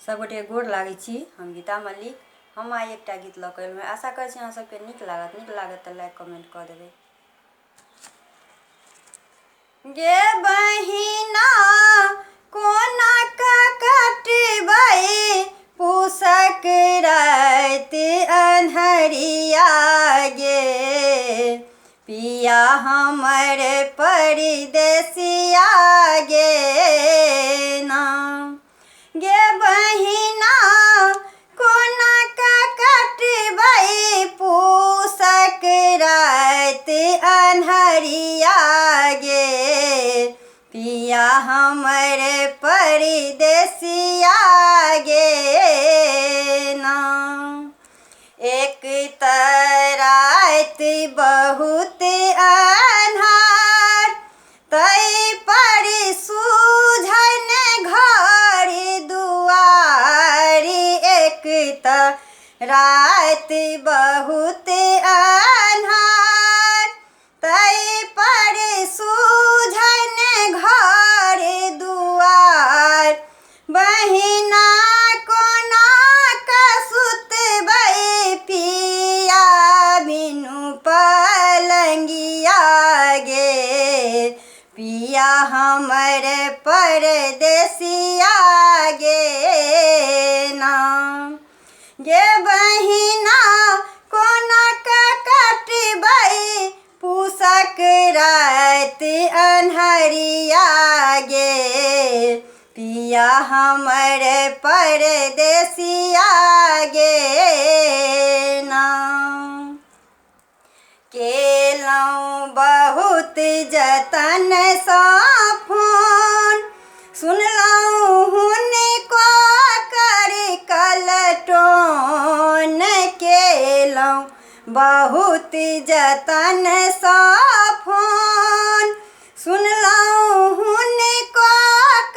सबगोटे गोर लागै छी। हम गीता मल्लिक। हम आइ एकटा गीत लऽ कऽ एलहुँ। आशा करै छी अहाँ सबके नीक लागत। नीक लागत तऽ लाइक कमेंट कऽ देबै। गे बहिना कोना कटबै पूसक राति अन्हरिया गे, पिया हमर परदेसिया गे ना। गे बहिना कोना कटबै पूसक राति अन्हरिया गे, पिया हमर परदेसिया गे ना। एक तऽ राति बहुत अन्हार, तै पर सूझन घर दुआरी। एक तऽ राति बहुत अन्हार, तै पर सूझन घर दुआर। बहिना कोना सुतबै पिया बिनु पलंगिया गे, पिया हमर परदेसिया गे ना। गे बहिना कोना कटबै पूसक राति अन्हरिया गे, पिया हमर परदेसिया गे ना। केलहुँ बहुत जतन सँ फोन, सुनलहुँ हुनको कर कलटोन। केलहुँ बहुत जतन सँ फोन, सुनलहुँ हुनको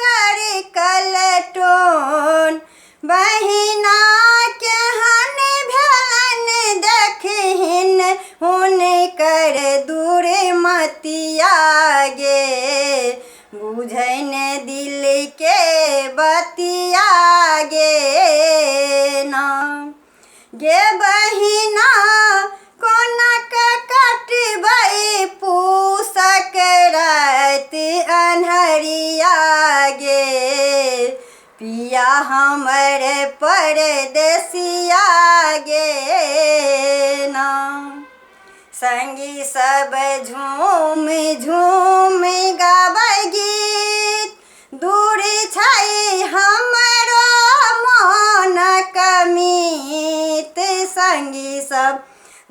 कर कलटोन। बहिना केहन भेलनि देखहिन हुनकर दुर्मतिया गे, बुझै ने दिल के बतिया गे ना। गे बहिना कोना कटबै पूसक राति अन्हरिया गे, पिया हमर परदेसिया गे ना। संगी सब झूम झूम गाबै गीत, दूर छै हमरो मोनक मीत। संगी सब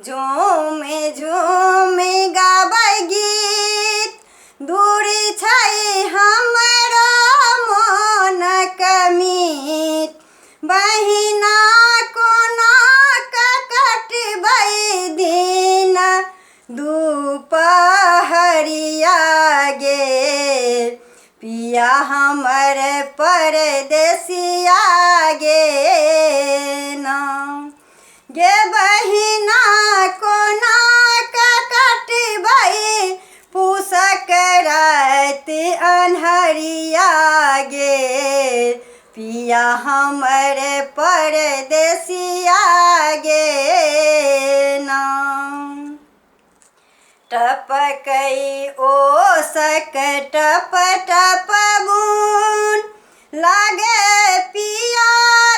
झूम झूम गाबै गीत, दूर छै हमरो मोनक मीत। बहिना कोना कटबै दिन दुपहरिया गे, पिया हमर परदेसिया गे ना। गे बहिना कोना कटबै पूसक राति अन्हरिया गे, पिया हमर परदेसिया गे ना। टपकै ओसक टप टप बून, लागे पिया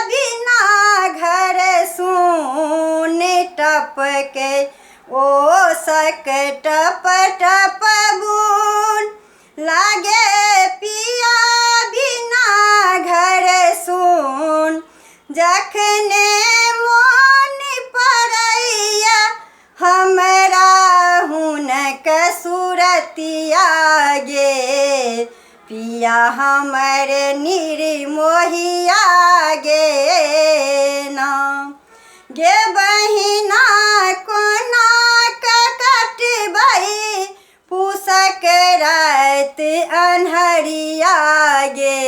बिना घर सून। टपकै ओसक टप टप बून, लागे पिया बिना घर सून। जखने मोन पड़ैया हमरा हुनक सुरतिया गे, पिया हमर निर्मोहिया गे ना। गे बहिना कोना कटबै पूसक राति अन्हरिया गे,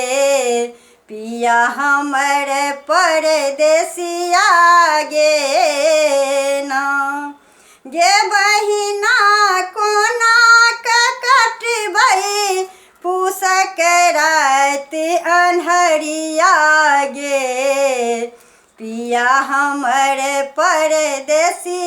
पिया हमर परदेसिया गे ना। गे बहिना कोना कटबै पूसक राति अन्हरिया गे, पिया हमरे परदेसिया।